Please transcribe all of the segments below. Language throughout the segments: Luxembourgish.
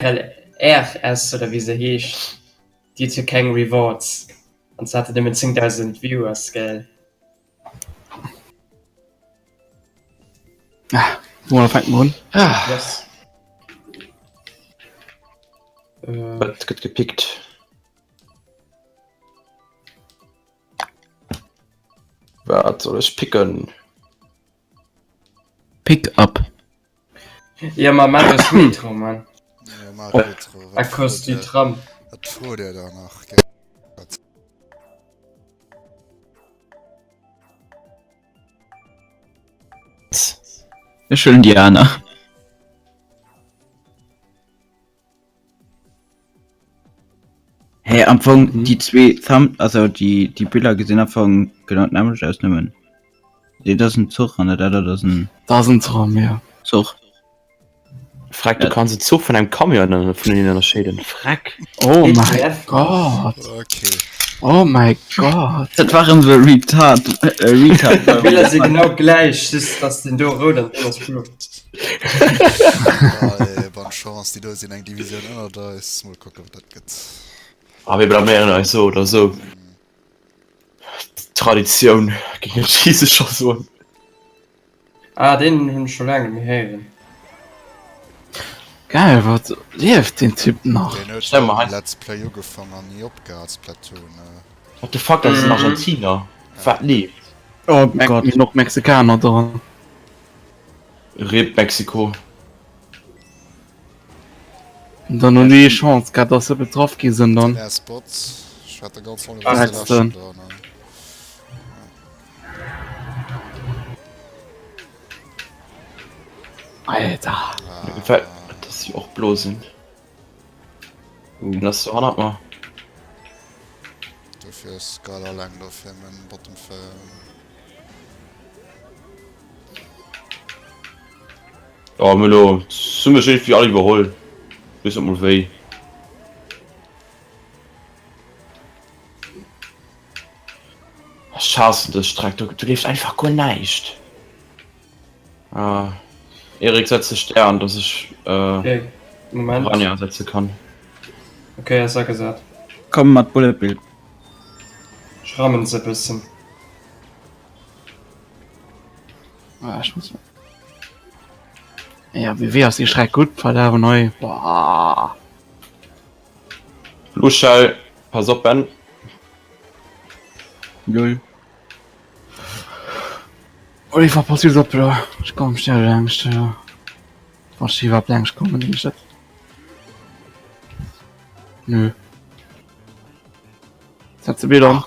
RS oder wéi se heescht, déi huet jo keng Rewards an se hat nëmmen 10.000 Viewers, gell? Ah, Woumadder fänke mer un? Yes. Äh, Wat gëtt gepickt? Wat soll ech picken? Pick up. Ja, ma maach eis Metro, Mann. Ja, maach Metro. A kost du Tram. Wat frot Dir da nach? Gell? Ech huelen déi aner. Hä, am Fong déi zwee Thumb, also déi déi Biller gesinn am Fong genau d'nämmlecht aus, nëmmen dat ass en Zuch an dat anert ass en Dat ass en Tram, ja. Zuch. Freck, du kanns en Zuch vun engem Camion vuneneen ënnerscheeden. Freck! Oh mäi Gott! Okay. Oh mäi Gott! Dat war erëm sou e Retard, e Retard. D'Biller si genau gläich, just dass den do rout an deen ass blo. Allez, bonne Chance, déi do sinn eng Divisioun ënnert eis. Mol kucken, wat dat gëtt. Ah, mir blaméieren eis sou oder sou. Traditioun, géing ech scho soen. Ah, deen hunn ech scho laang net méi héieren. Geil, wat lieft deen Typ nach? Deen huet Stell jo mer hei. Let's Play ugefang an ni opgehal, Splatoon. What the fuck, dat ass en Argentiner. Wat leeft? Oh Gott. Mir hunn och Mexikaner dran. Rip Mexiko. Dann hunn déi Chance gehat, dass se betraff gi sinn dann. Den Spot, ech hat de ganz Ah, hättest du. Alter. Mir gefällt dass sie och blo sinn. Uh, lass du hannert mer. Dofir ass geil alleng dofir men Bottom 4. Ja, mir lo sinn mech irgendwie all iwwerholl. Weess net mol wéi. Ech haassen dës Streck, do do leeft einfach guer näischt. Ah, Erik setz dech där an, dass ech äh, Okay, Moment. Rania setze kann. Okay, ass agesat. Komm mat Bullet Bill. Ech rammen se e bëssen. Ah, ich muss. Ja, wie wéi ass déi Streck gutt verlaf hei? Boah. Luschel, pass op Ben. Lol. Oliver, pass just op, ja. Ech komm schnell laangscht, ja. Wann ech iwwerhaapt laangscht kommen, denke ech dat. Nö. Setze Bild an.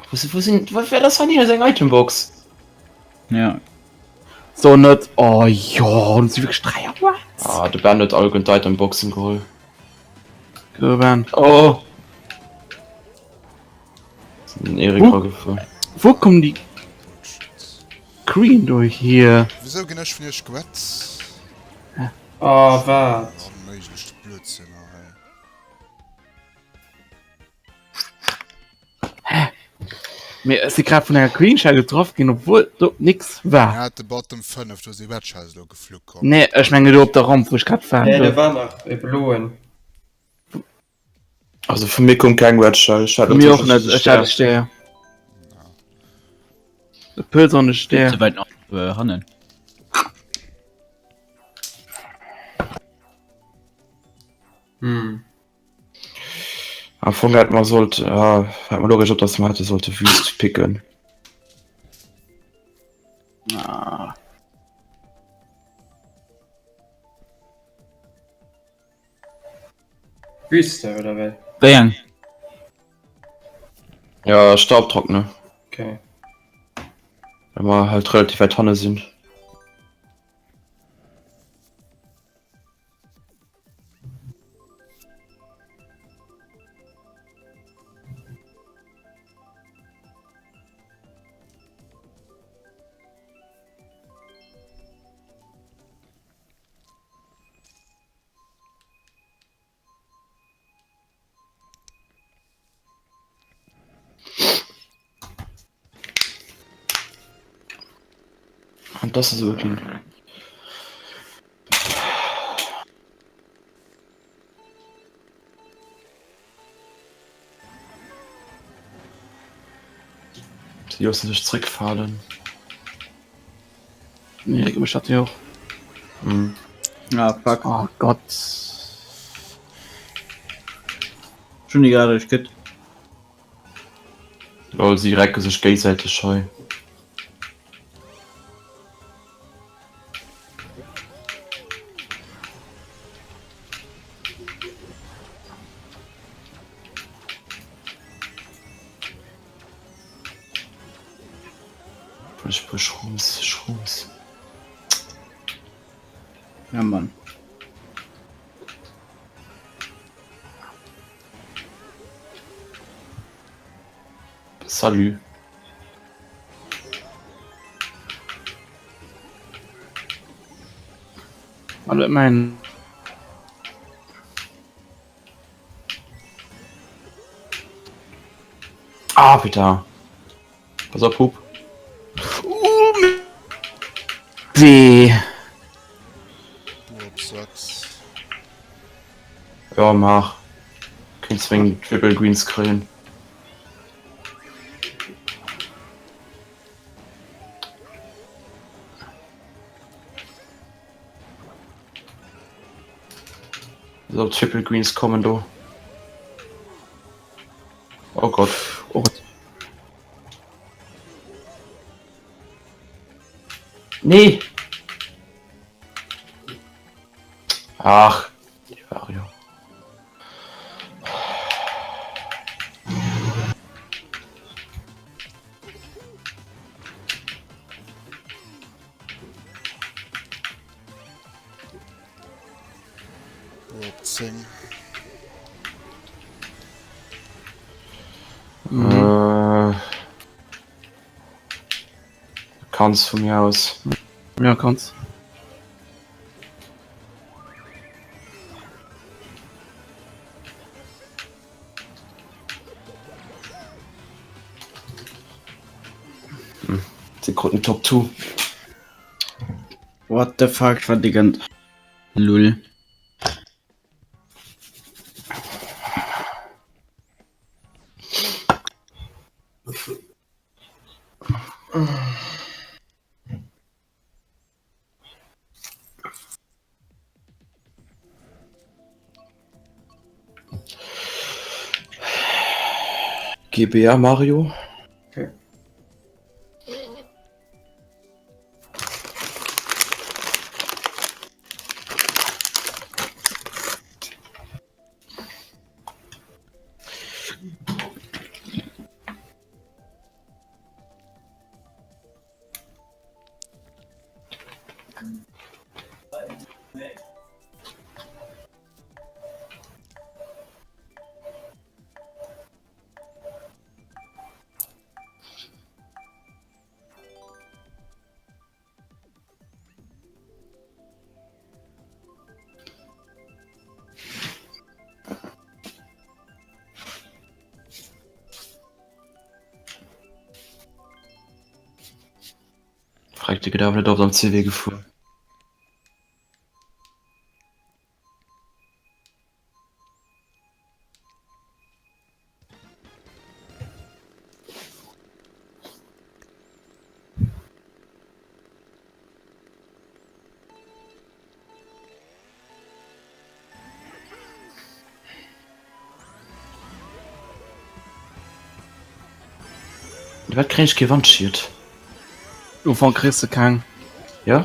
Wo si- wo sinn, wat ass hei seng Itembox? Ja. So net. Oh jo, und sie wirklich drei. What? Ah, de Ben huet alleguerten d'Itemboxen geholl. Go Ben. Oh! Den Erik Wo- war gefuer. Wo kommen die Green do hier? Wieso ginn ech vun iech gewett? Oh, wat? Onméiglech Blödsinn hei. Mee ech si grad vun enger Queen Shell getraff ginn, obwuel do nix war. Ja, de Bottom 5, do si Red Shells elo geflu komm. Nee, ech menge do op der Ramp, wou ech grad war. Nee, do war nach e bloen. Also vu mir koum keng Red Shell. Ech hat Vu mir och net, ech hat e Stär. E Pëlz an e Stär. Ze wäit nach hannen. Hm. Am Fong hätte mer sollt, ja, hätte mer logesch op, dass mer hätte sollte Wüst picken. Ah. Wüste oder wéi? Wéi eng? Ja, Staubtrockene. Okay. Well mer halt relativ wäit hanne sinn. An das ist wirklich. Si loosse sech zréckfalen. Nee, mech dat jo och. Mhm. Ah, fuck. Oh Gott. Schon déi grad ech gëtt. Lol, si recke sech géisäiteg hei. Ech puer Shrooms, Shrooms. Ja Mann. Salut. Hallo, mein. Ah, Peter. Pass op, Hup. Wee. Buop 6. Ja, mach. Kéints wéng Triple Greens kréien. So, Triple Greens kommen do. Oh Gott. Oh Gott. Nee! Ach, die Vario. Op 10. Mhm. Äh, kanns vu mir aus. Ja, kanns. Hm. Sie kruten Top 2. What the fuck, ich war die ganz. Lull. GBA Mario. Okay. Freck, de gëtt awer net oft am CW gefuer. Wat kréien ech kee Wandschied? Ufank kriss de keng. Ja?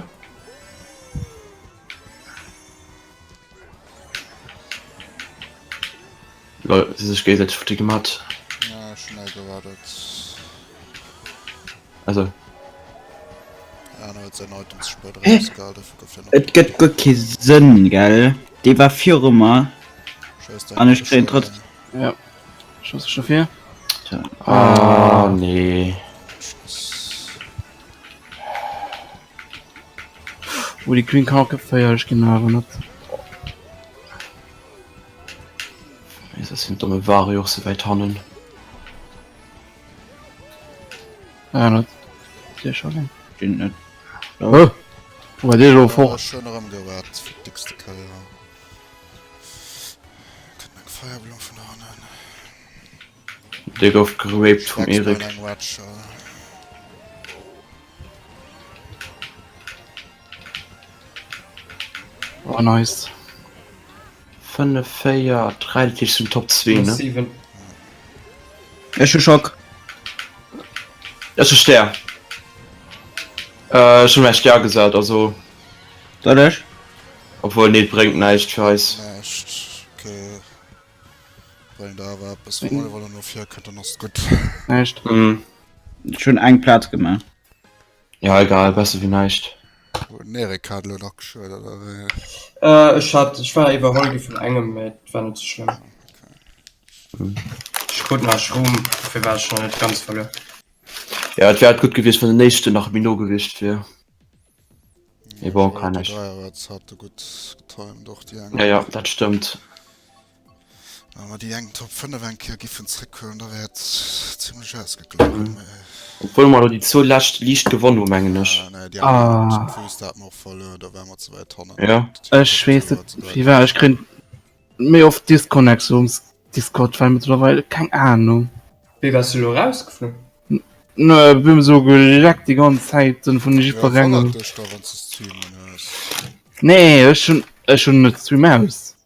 Lol, si sech géigesäiteg futti gemat. Ja, ech hun hei gewartet. Also. Arno huet säin Item ze spéit Hä? erausgehal, dofir gouf hien och. Et gëtt guer kee Sënn, gell? Dee war viru mer Scheiss dein an ech kréien Beschwéier. trotz. Ja. Schoss ech dofir? Tja. Ah, nee. Schoss. Oh, déi Green kann och geféierlech ginn, awer net. Wéi ass den domme Wario och sou wäit hannen? Ah, net. Dir scho ginn. Stimmt net. Oh! Wo war dir elo Oh, fort? schön erëm gewaart, fir dickste Kéier. Kënnt eng Feierblumm vun hannen. Dee gouf geraped vum Schreckst Erik. eng Wedge. Oh nice. 5, 4, 3, dat heescht den Top 2, ne? 7. Ech hu Schock. Ech hu Stär. Äh, ech hu mäi Stär gesat, also. Soll ech? Obwuel, nee, et bréngt näischt fir eis. Näischt, okay. Bréngt awer eppes, wann Oliver elo no vir kënnt, dann ass et gutt. Näischt. Mhm. Ech hunn eng Plaz gemaach. Ja, egal, besser wéi näischt. Den Erik hat elo nach geschuet, oder wéi? Äh, ech hat, ech war iwwerholl gi vun engem, mee et war net sou schlëmm. Ech krut nach Schroom, dofir war ech nach net ganz verluer. Ja, et wär halt gutt gewiescht, wann den éischten nach méi no gewiescht wier. Mee bon, kann Déi näischt. Dräierwärts hat de gutt getimed, och déi eng. Ja, ja, dat stëmmt. Wa mer déi eng Top 5 eng Kéier giffen zréckhuelen, da wär et zimlech ausgeglaach. Obwuel mer elo déi zwou lescht liicht gewonn hu mengen ech. Ja, nee, déi aner zum Fuuss, dat hat mer och verluer, do ware mer ze wäit hannen. Ja. Ech weess net wéi war, ech kréien méi oft Disconnects um Discord, well mëttlerweil, keng Ahnung. Wéi bass du elo rausgeflunn? Nö, bin esou geleckt déi ganz Zäit vun jiddwerengem. Ja, wonnert dech da wann s de Stream un hues. Nee, ech hunn, ech hunn net Stream aus.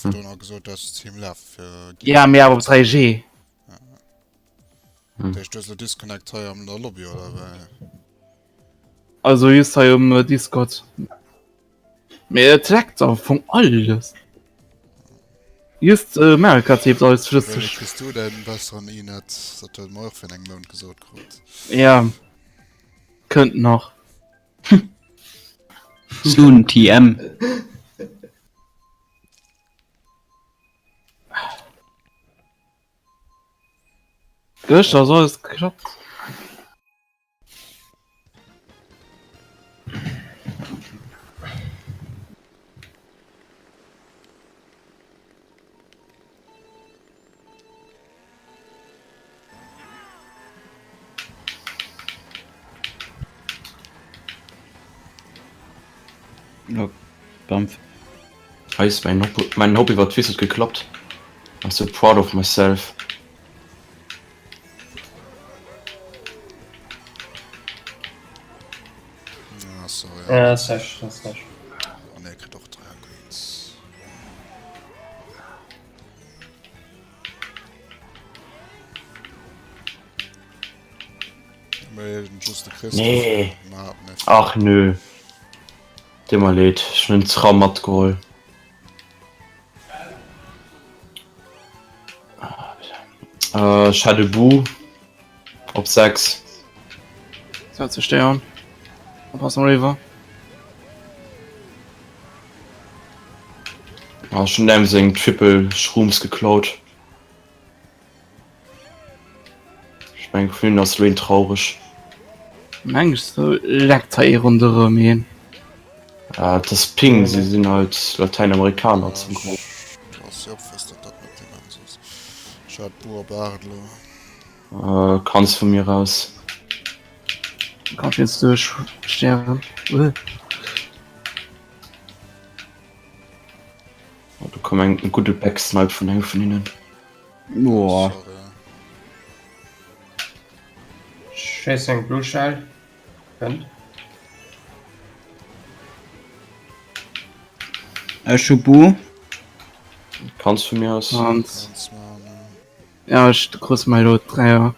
Hm. Gesot, dass Team laf fir Ja mir awer op 3G. Hm. Disconnect hei am der Lobby oder wéi? Also just hei um äh, Discord. Mee et leckt am Fong alles. Just äh, Mario Kart hebt alles flüssig. Kriegst du den besseren Inet? Dat huet mer och fir engem Mount gesot krut. Ja. Kënnt nach. Soon TM. Gëschter ass alles geklappt. Oh, Bampf. Nice, mein Hop, mein Hop iwwer d'Wiss huet geklappt. I'm so proud of myself. Ah, sorry. Ja, das ist das ist. Oh, ne, kriegt och 3 Greens. Nee. Ach nö. Deet mer leed, ech hunn den Tram matgeholl. Äh, ech hat e Bu op 6. Zäit ze stéieren. Pass mal iwwer. Ah, ech hunn dem seng Triple Shrooms geklaut. Ech mengen vun hinnen ass elo een traureg. Mengs du leckt hei ee ronderëm een? Ah, et ass Ping, si sinn halt Latäinamerikaner zum Gros. Kanns vu mir aus. Kann ich jetzt duerch stären? Oh, do koum eng e gudde Backsnipe vun engem vun hinnen. Boah. Schéiss eng Blue Shell. Kënnt. Ech hu Bu. Kanns vu mir aus. Kanns. Ja, ech du kriss mei lo Dräier.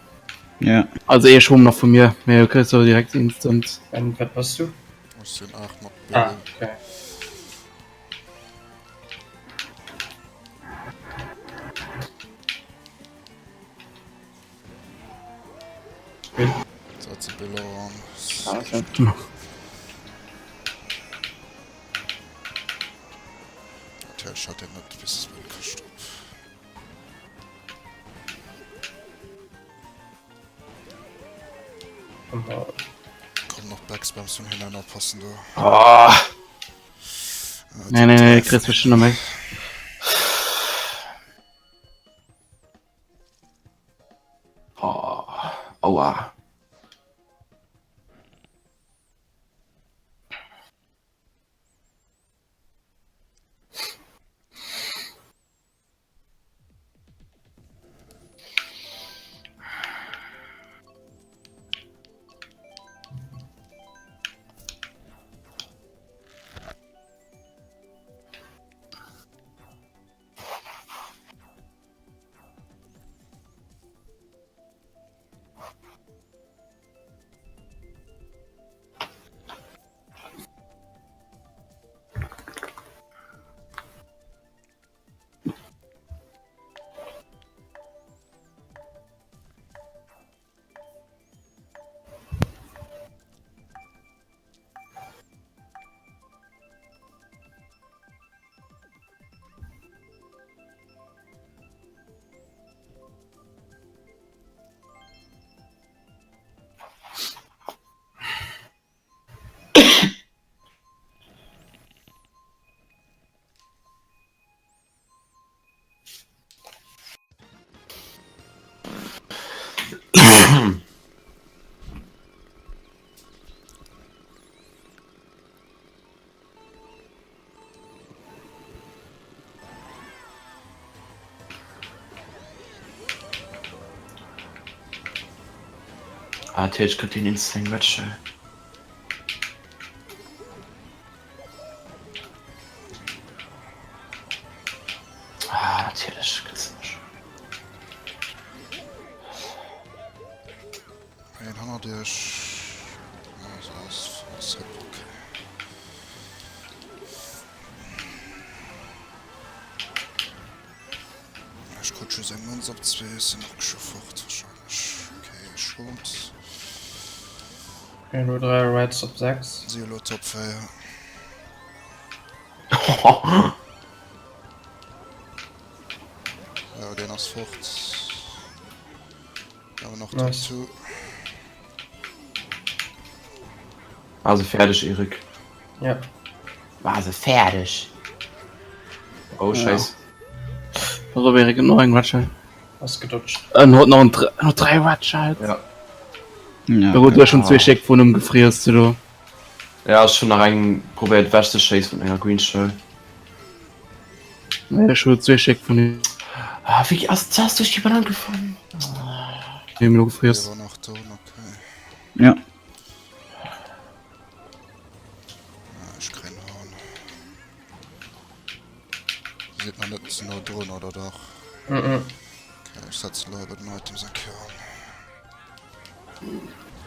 Ja. Also ee Schwumm nach vu mir, mee du kriss lo direkt instant. An wat bass du? Ech sinn 8 mat Ah, Bill. okay. Bill. Setze Bill an. Ah, okay. Natierlech hat en net bis bei d'Këscht op. Komm nach Backspams vun hinnen oppassen do. Ah! Nee, nee, nee, kriss bestimmt noch méi. Oh, aua. Ah, natierlech kritt deen instant eng Red Shell. Ah, natierlech gëtt se mech. Een hannert iech. Also ass ass okay. Ech krut just eng Mënz op zwee, sinn och scho fort wahrscheinlech. Okay, Schrot. Elo 3 Reds op 6. Si elo Top 4. Jo, deen ass fort. Awer nach Top Nice. 2. War se fäerdeg, Eric? Ja. War se fäerdeg? Oh, scheiß. Pass op, Eric, noch eng Red Shell. Ass gedodged. En huet nach en dr noch 3 Red Shells. Ja. Ja, Da huet er schon Ah. zwee Stéck vun em gefriess, du do. Ja, ech hunn nach eng probéiert wechzeschéissen mat enger Green Shell. Nee, ech hu zwee Stéck vun him Ah, wéi ass das duerch déi Banann gefall? elo Dee gefriess. war nach do, okay. Ja. Ah, ech kréien Horn. Dir sidd nach net ze no drun, oder dach? Mhm. Okay, ech setzen elo bei den Items eng Kéier an.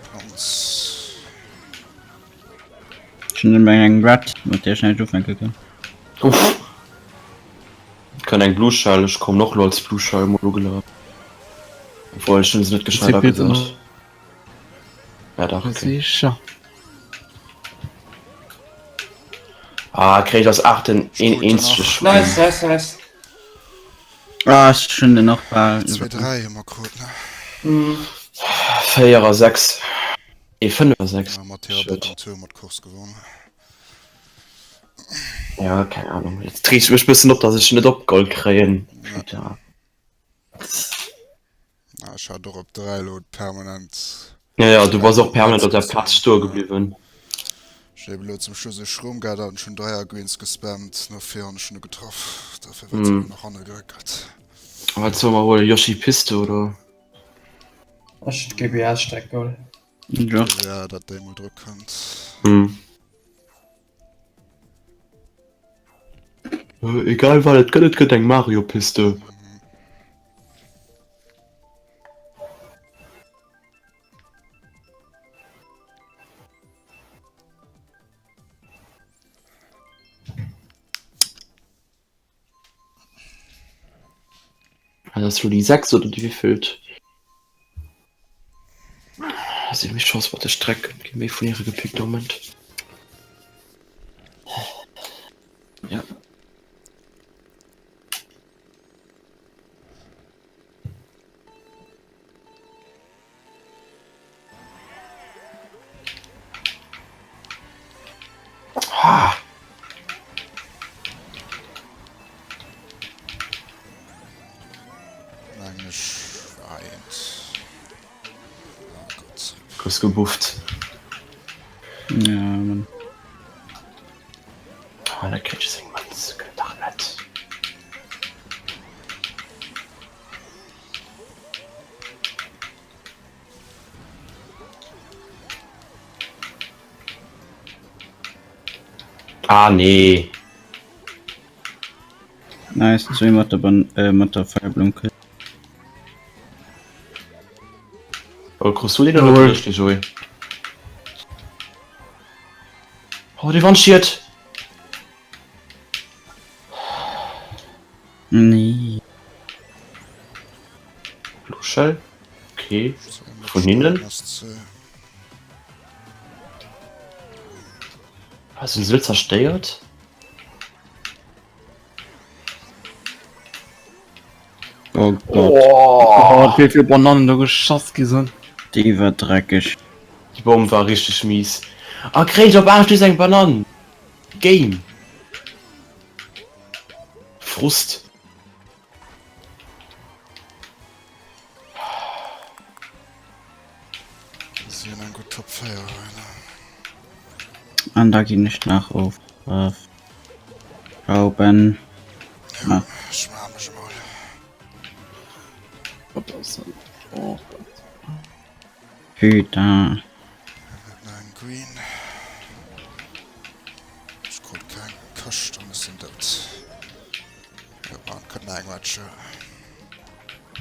Plants. Ech hunn nëmmen eng Red, mat där ech näischt ufänke kann. Uff. Kënnt eng Blue Shell, ech kommen och lo als Blue Shell mol ugelaf. Obwohl ech hunn se net gescheit agesat. Ja dach, okay. Sicher. Ah, kréich ich als 8 en een eenzege Schwäin. Nice, nice, nice. Ah, ech hunn den och bal. 2, 3 hu mer krut, ne? Mhm. 4 a 6. Nee, 5 a 6. Ja, mat hirer Shit. Bottom 2 hu mer d'Course gewonnen. Ja, keng Ahnung. Jetzt reg ich mech bëssen op, dass ech net op Gold kréien. Ja. Ah, ech hat och op 3 elo permanent. Ja, ja, du bass och permanent op der Plaz stoe gebliwwen. Ech hun eben elo zum Schluss e Schroom gehat an ech hun 3er Greens gespammt, no vir an ech hun e getraff. Dofir war Hm. nach hanne geréckelt. Wat soll mer huelen? Yoshi Piste oder? Ech hun d'GBS-Streck geholl. Ja. Ja, dat déi mol dru kënnt. Hm. Äh, egal wat et gëtt, et gëtt eng Mario Piste. Also ass lo déi 6 oder déi wéivilt? Ass irgendwie Chance mat der Streck gi méi vun hire gepickt am Moment. Ja. Ah. Mengen ech war eent. Oh Gott. Gouf gebufft. Ja, Mann. Ah, da kritt ech seng Mënz. Gëtt dach net. Ah, nee. Nice, zwee mat der Ban äh, mat der Firebloom Kill. Oh, kriss du den oder krieg ich den, Joey? Oh, die Wand schiert! Nee. Blue Shell? Okay. Vun hinnen? Hast du den Sylt zerstéiert? Oh Gott. Oh, wéi vill Bananen do geschoss gi sinn. Déi war dreckeg. Déi Bomm war richteg mies. Ah, kréint op 8 just eng Banann. Game. Frust. Si hunn eng gutt Top 4 hei, ne? An da ginn ech nach of Ciao Ben. Ja, ech maache mech emol. Wat ass dat? Oh Gott. Putain. Eng Green. Ech krut keng Këscht an ech sinn dat. Ja, an kënnt nach eng Match.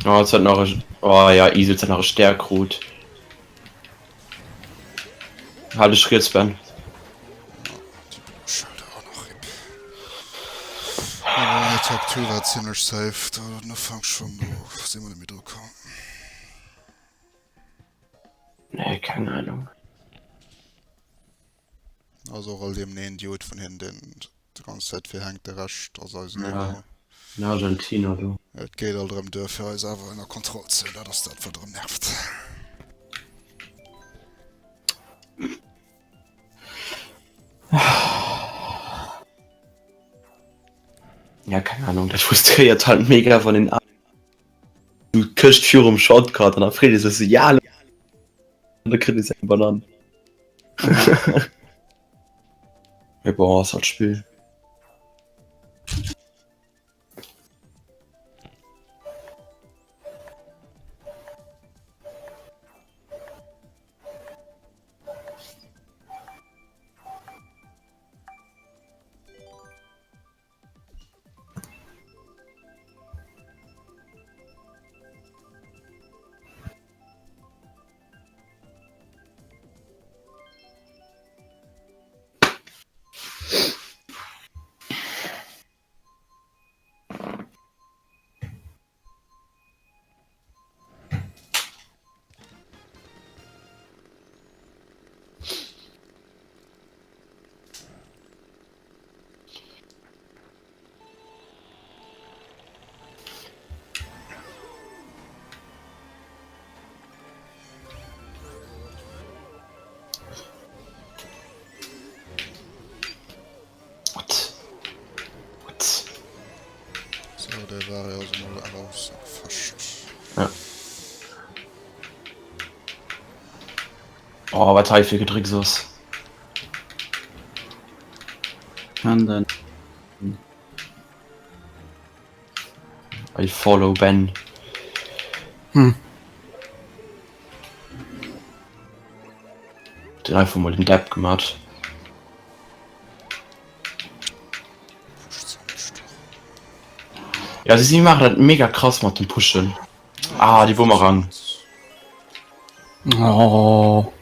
Oh, es hat nach e, oh ja, Isel hat nach e Stär krut. Halt ech riets, Ben. Déi Blueschelder och nach RIP. Aber nee, Top 2 war ziemlech safe. Da den Ufank schon, do si mer net méi dru komm. Nee, keng Ahnung. Also och all deem een Idiot vun hinnen, deen déi ganz Zäit fir hänkt, de Rescht ass eisen Ja. Niveau. Den Argentiner do. Et geet alt erëm duer fir eis awer ënner Kontroll ze hunn, dat ass dat wat erëm nervt. Ja, keng Ahnung, dat frustréiert halt mega wann een du Këscht virum Shortcut an da freet ee sech sou, ja, an da kritt ee seng Banann. Mee bon, ass halt Spill. What? What? So, der war ja also mal rausgefascht. Ja. Oh, wat hei fir Gedrécks ass. Kann dann. I follow Ben. Hm. Den einfach mal den Depp gemacht. Ja, sie machen dat mega krass mat dem Pushen. Ah, die Bumerang. Oh.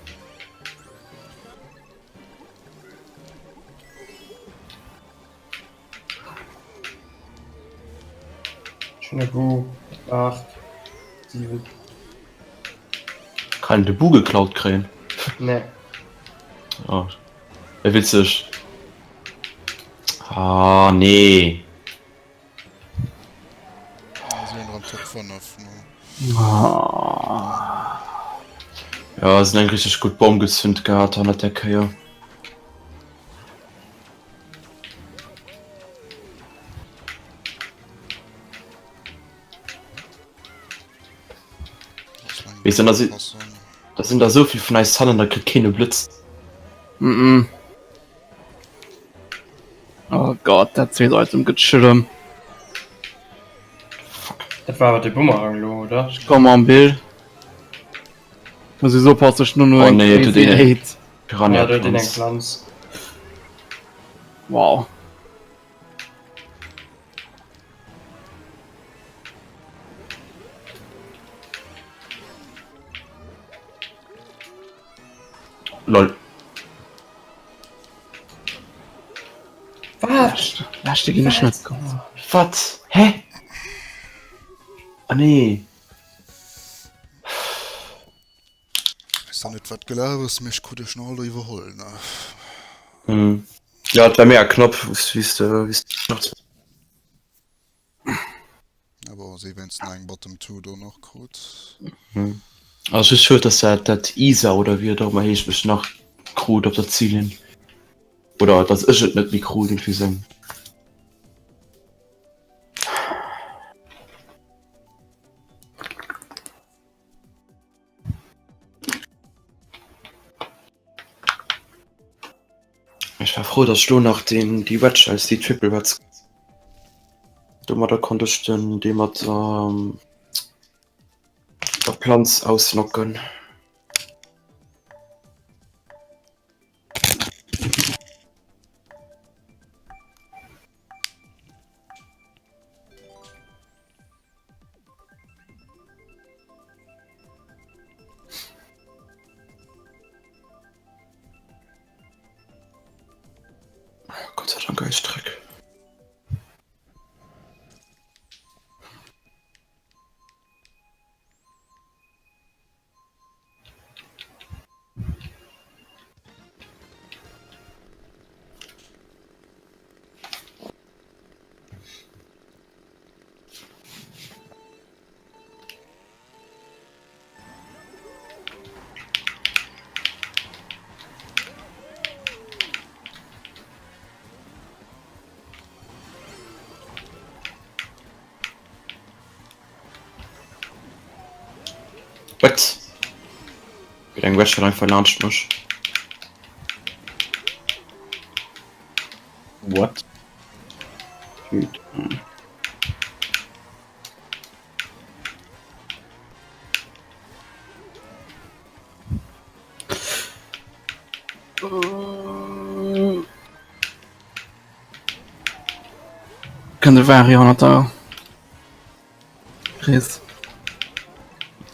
Schöne Bu. 8, 7. Kann de Bu geklaut kréien? Nee. Oh. Wär witzeg. Ah, nee. Si hunn erëm Top 5, ne? Ah. Ja, se hunn eng richteg gutt Bomm gezünt gehat hannert der Kéier. Weess du, da si, da sinn der esou vill vun eis hannen, da kritt keen e Blëtz. Mm -mm. Oh Gott, dat zweet Item gëtt schlëmm. Dat war awer de Bumerang lo, oder? Ech komm am Bild. Muss ich so passen, ech nur Oh eng nee, du crazy den Hate. Piranha Ja, do huet een eng Pflanz. Pflanz. Wow. Lol. Wat? Leschte ginn ech net. Wat? Hä? Ah nee. Weess dann net wat gelaf ass, mee ech krut dech nach alt iwwerholl ne. Mhm. Ja, et war mega knapp, wéi s de, wéi s de nach. Awer si wéinsten eng Bottom 2 do nach krut. Mhm. Also just schued, dass dat, dat Isa oder wéi et och ëmmer heescht mech nach krut op der Zillinn. Oder dass ech et net méi krut, irgendwie sou. Ech war frou, datt ech lo nach deen, déi Red Shells, déi Triple Reds. Domadder konnt ech den, dee mat der, der Planz ausknocken. Gott sei Dank eis Streck. What? Geht eng Wäsche einfach laanscht mech. What? Dude. Kënnt e Vario hannert der Chris.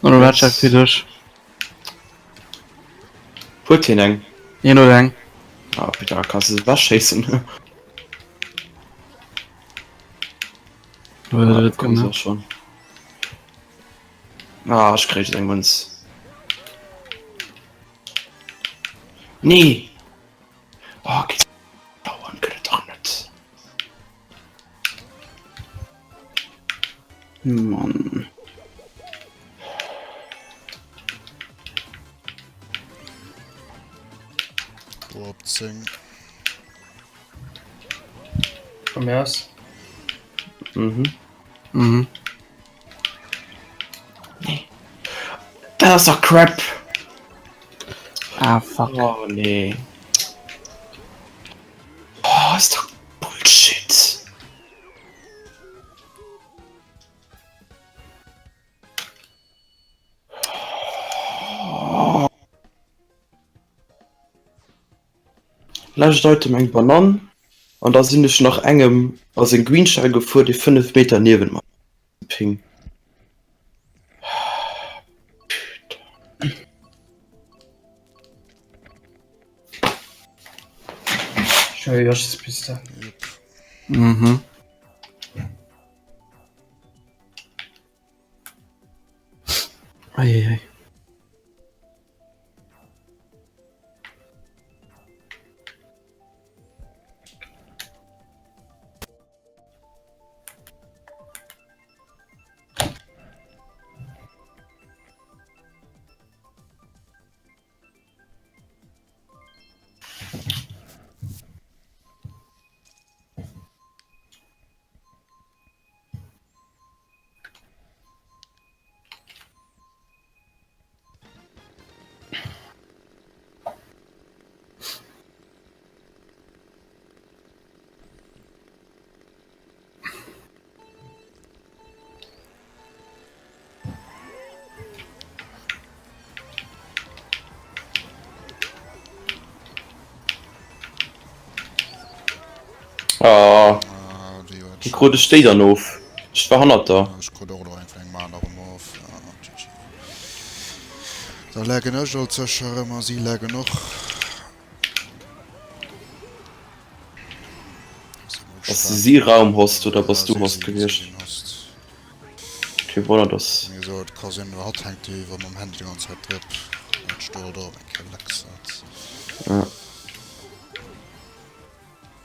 Oder wat chef fir dech? Huet hien eng? Hien huet eng. Ah, Peter, kanns du se wechschéissen? Ah, dat kommt och schon. Ah, ech kréich eng Münz. Nee! Oh, geet dauern gëtt et dach net. Mann. Boah, op 10. Von mir aus. Mhm. Mhm. Nee. Dat ass doch Crap. Ah, fuck. Oh, nee. Oh, ist doch Bullshit. Lescht Item eng Banann an da sinn ech nach engem a seng Green Shell gefuer dee 5 Meter niewent mer hing. Schön Yoshi's-Piste. Mhm. Eieiei. Ah, Ah, déi huet déi krut ech déi dann of. Ech war hannert der. Ech krut och elo eng vun engem aneren of. Ah, GG. Da laggen ech alt sécher erëm a si laggen och. Bass de si Raumhost oder bass du Host gewiescht? Kee Wonner dass. Wéi gesot, ka sinn, hatt hänkt jo iwwer mam Handy déi ganz Zäit drop. Dat stolt och eng Kéier Lexert. Ja.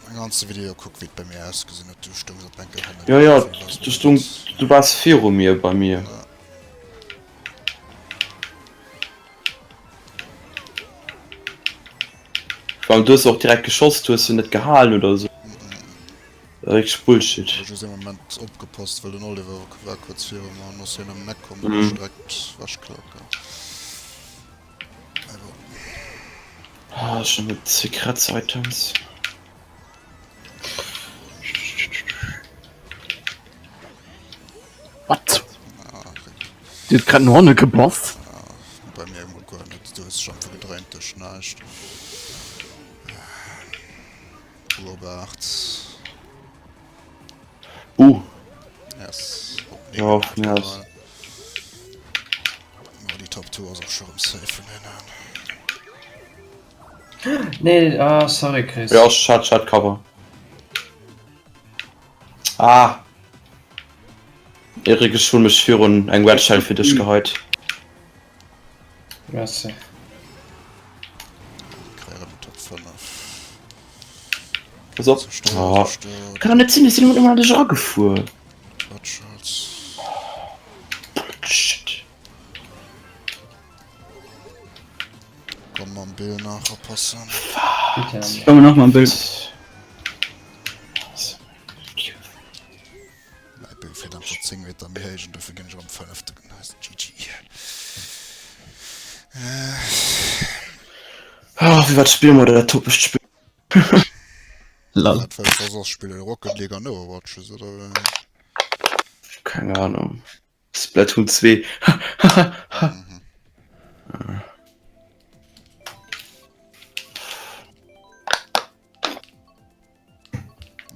En ganze Video kuck wéi et bei mir ausgesinn huet, du stungs op enke hannen. Jo jo, du stungs, du waars viru mir bei mir. Ja. Vor allem du hues och direkt geschoss, du hues jo net gehalen oder esou. Richteg Bullshit. Ech hu just ee Moment opgepasst, well den Oliver war kuerz viru mer an ass hien ëm den Eck komm, hunn ech direkt ewechgeklappt gehat. Mee bon. Ah, schon mit Secrets Items. Dir huet grad no hanne gebasst. Bei mir emol guer net. Du hues dech einfach gedréint duerch näischt. Op 8. Uh. Yes. Op 9. Ja, vun mir aus. Oh, déi Top 2 ass och scho rëm safe vun hinnen. Nee, ah, sorry Chris. Ja, schad, schad, Cover. Ah! Erik, ech hunn mech virun eng Red Shell fir dech geheit. Merci. Kréie rëm Top 5. Pass op. Oh. Kann doch net sinn, ech sinn ëmmer an dech eragefuer. Hotshots. Shit. Komm mam Bill nach oppassen. Komm nach mam Bill. Mäi Bill fiert einfach 10 Meter méi héich an dofir ginn ech am fënnefte. Nice, GG. Ah, wéi wat spille mer dat toppegt Spill? Lol. Wat wëlls du soss spillen? Rocket League an Overwatch oder wéi? Keng Ahnung. Splatoon 2.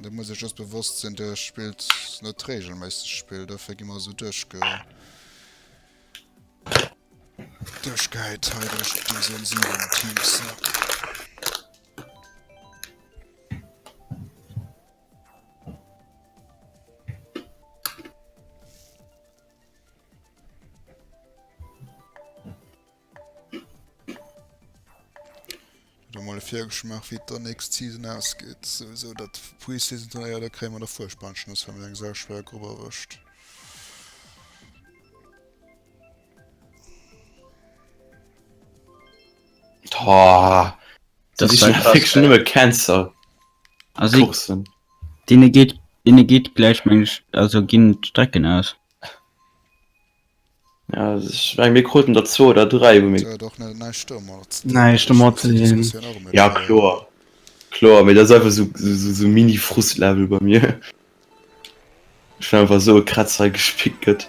Da muss ech just bewosst sinn, der spillt net regelméisseg Spill, dofir gi mer sou duerchge duerchgehäit hei duerch déi sensibel Teams. Da mol e Virgeschmaach wéi et der nächst Season ausgeet. Souwisou dat Preseason Turnéier, da kréie mer der fuerchtbar an d'Schnëss, well mir eng sauschwéier Grupp erwëscht. Oh, Das das war ist krass, schon nëmme Cancer. Also ich, Kursen. denen geht, denen geht gleich meng ich, also ginn d'Strecken aus. Ja, ich mein, mir kruten der 2 oder 3 wo mir Ja, doch net näischt domat. Näischt domat ze dinn. Ja, kloer. Kloer, mee dat ass einfach sou, sou, sou Mini-Frust-Level bei mir. Ech well einfach sou e Kratz hei gespickt gëtt.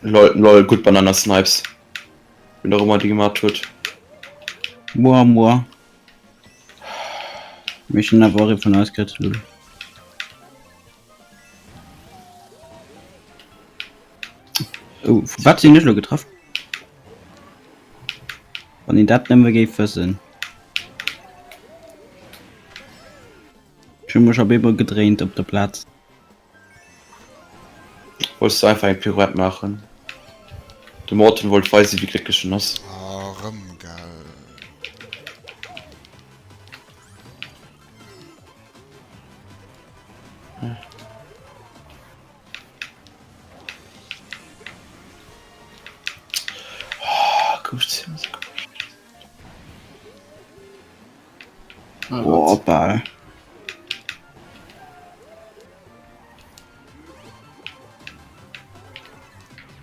Lol, lol, gutt Banana Snipes. Wien och ëmmer déi gemat huet. Moi, moi. Mee ech hunn awer och ee vun eis kritt, lol. Oh, vu wat sinn ech lo getraff? Wann een dat nëmme géif wëssen. Ech hu mech op eemol gedréint op der Plaz. Wollts du einfach eng Pirouette maachen? De Morton wollt weisen, wéi glécklech en ass. Ah, rëm, gell. Oh, bal.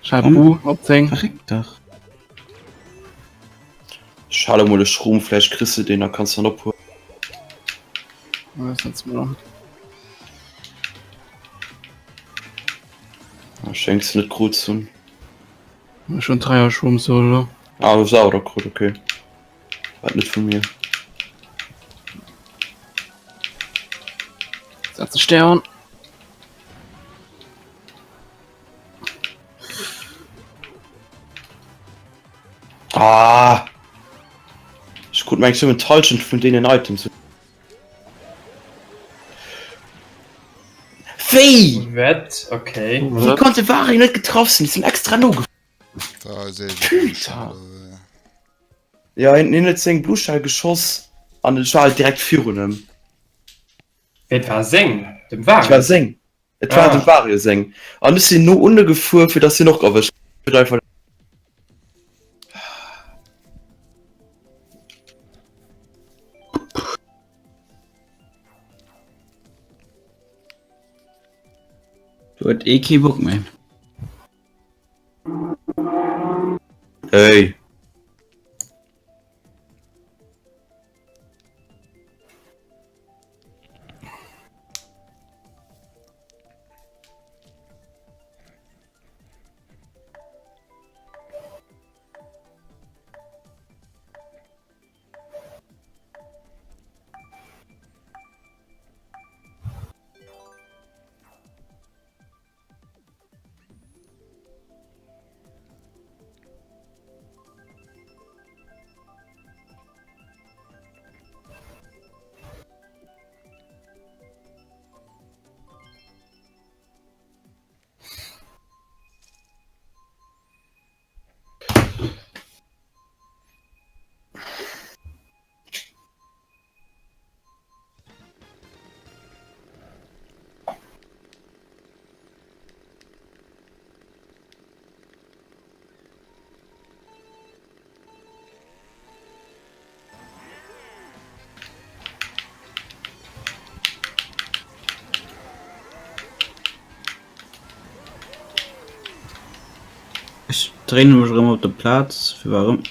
Chapeau op 10. Verréckt dach. Schale mol e Schroom, vläicht kriss de deen a kanns dann ophuelen. Schéngs de net krut ze hunn. Ech hunn Dräier Schroom solo. Ah, du hues awer der krut, okay. War net vu mir. Setze Stern. Ah! Ech krut meng nëmmen d'Hallschent vun deenen Items. Wéi? Wat? Okay. Wéi konnt de Wario net getraff sinn? Ech sinn extra no gefuer. Putain. Ja, hien huet seng Blue Shell geschoss an ech war halt direkt virun em. Et war seng, dem Wario. Et war seng. Et war dem Wario seng. An ech sinn no unne gefuer, fir dass hien och erwëscht gëtt. Einfach. Do huet ee kee Bock méi. Hey. Dréinen mech erëm op der Plaz fir war erëm.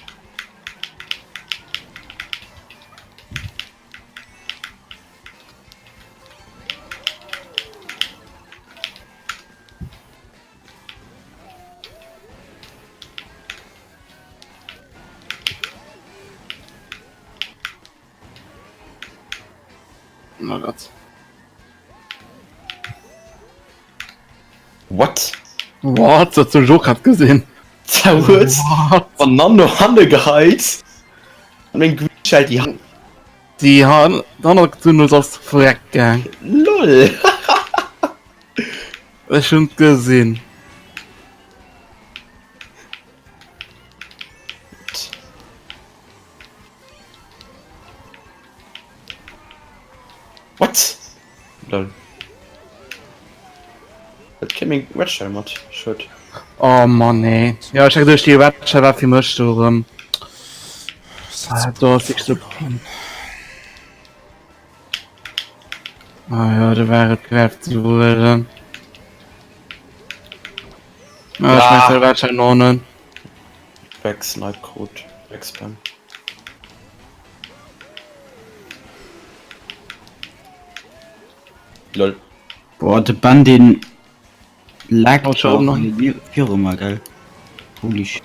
Oh Gott. What? What? Dat huet ech och grad gesinn. Huet Banann no hanne geheit an meng Green Shell déi han. Déi han hannert gezunn hues ass verreckt gaang. LOL. Ech hunn et gesinn. What? Lol. Dat kéint meng Red Shell mat. Schued. Oh Mann nee. Ja ech hat geduecht déi Red Shell war fir mech do erëm. Ah, do ass wierklech sou. Ah ja, do war et grad ze huelen. Ah, ech meng Red Shell nonnen. Back Snipe Code. Back Spam. Lol. Boah, de Ben deen laggt Oh, schon noch. viru mer, gell? Holy shit.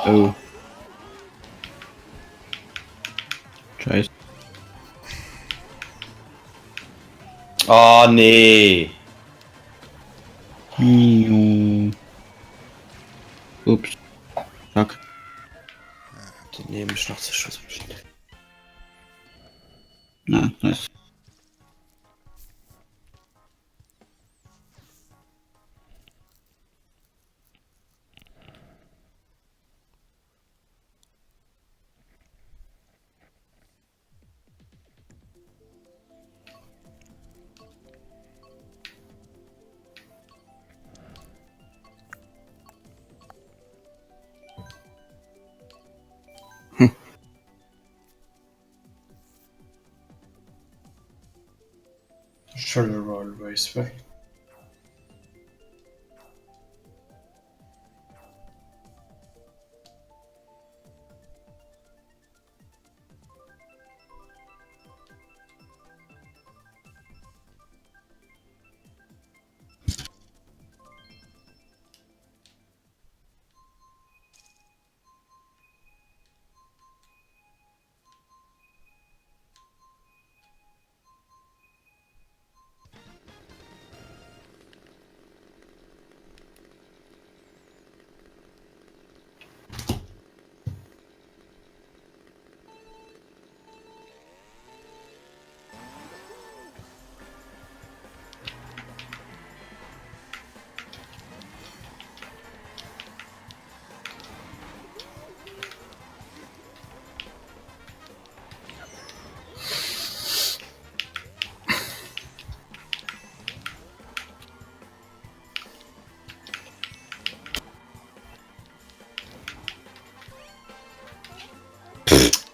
Oh. Scheiße. Oh nee. Miu. Ups. Fuck. Den nehmen ich noch zu Schuss. Na, nice. Charleroi Raceway.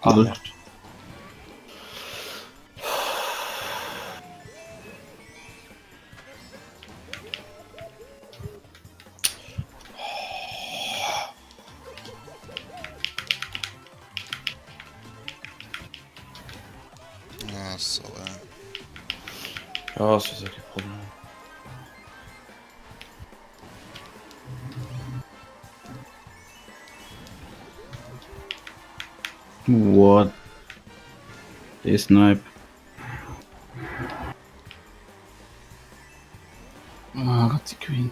All. Ah, sorry. Ja, das ist kein Problem. What? Dee Snipe. Ah Gott, die Queen.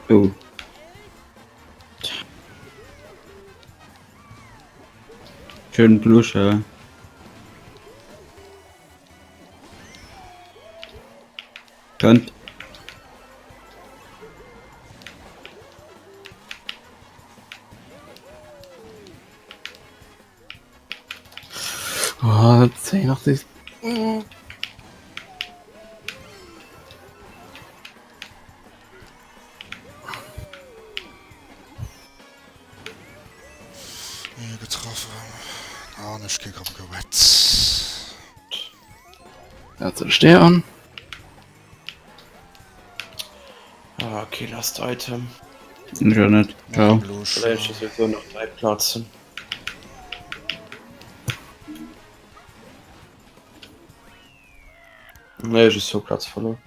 Oh. Schön Blusche. Könnt. Oh, 10, 80. Ech kee Gramm gewett. Dat se Stär an. Ah, okay, last Item. Jo net. Ciao. Vielleicht ist sowieso noch drei Platzen. Nee, just so Platz verloren.